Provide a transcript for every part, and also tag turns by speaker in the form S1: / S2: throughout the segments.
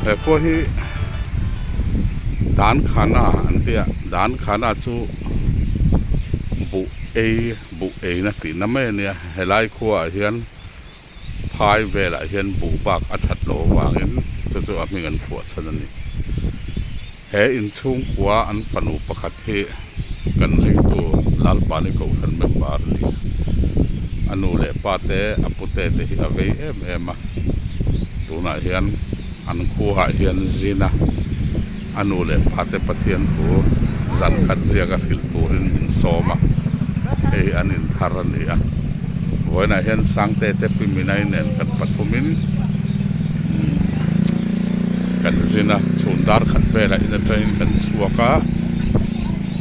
S1: He khua hi Dankhana an ti a Dankhana chu buh ei buh eina tihna mai a nia helai khuaah hian. Phai velah hian buh bak a that loh avangin chu chu a hming an phuah chhan a ni. He inchhungkua an fanu pakhat hi kan ringtu Lalpani Kohhran member a ni. A nu leh pa te a pute te hi a vei em em a, tunah hian an khuaah hian zin a, a nu leh pa te Pathian thu zan khat riak a hrilh turin min sawm a, hei hi an inthar a ni a. Vawiinah hian Sangte te Pi Minai nen kan pathumin kan zin a, chhun dar khat velah in atangin kan chhuak a,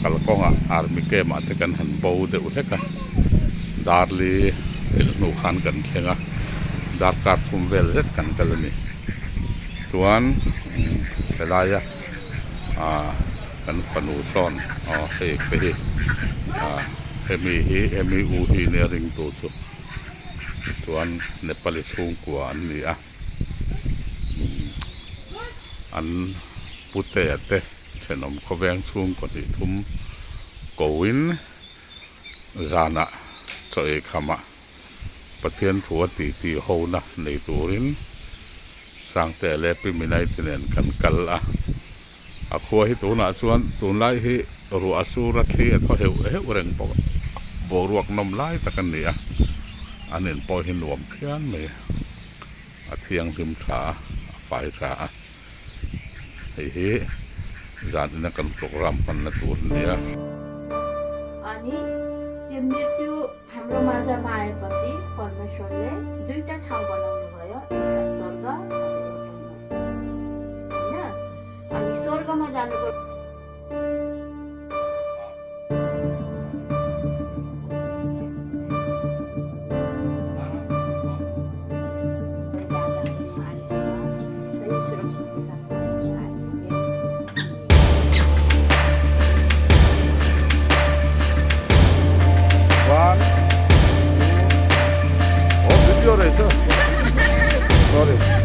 S1: kalkawngah army camp ah te kan han bo deuh hlek a, darli pelh hnu khan kan thleng a, darkar thum vel zet kan kal a ni. Chuan helaia ah kan fanu sawn aw hei te hi ah hemi hi hemi u hi nia ringtu chu chuan Nepali chhungkua an ni a an putea te thenawm khawveng chhungkaw hnih thum koin zanah chaw ei khamah. Pathian thu a ti tih hona nei turin Sangte leh Pi Minai te nen kan kal a. A khua hi tunah chuan tunlai hi ruah a sur a thli a thaw heuh heuh reng bawk a, boruak nawm lai tak a ni a, an in pawh hi nuam phian mai a, a thianghlim tha a, a fai tha a. Hei hi zan ina kan program hmanna tur a ni a.
S2: अनि त्यो मृत्यु हाम्रो माझमा आएपछि परमेश्वरले दुईटा ठाउँ बनाउनु भयो एउटा स्वर्ग र एउटा नरक होइन अनि स्वर्गमा जानुको सही सुरक्षित
S1: One, two, oh video रहेछ sorry.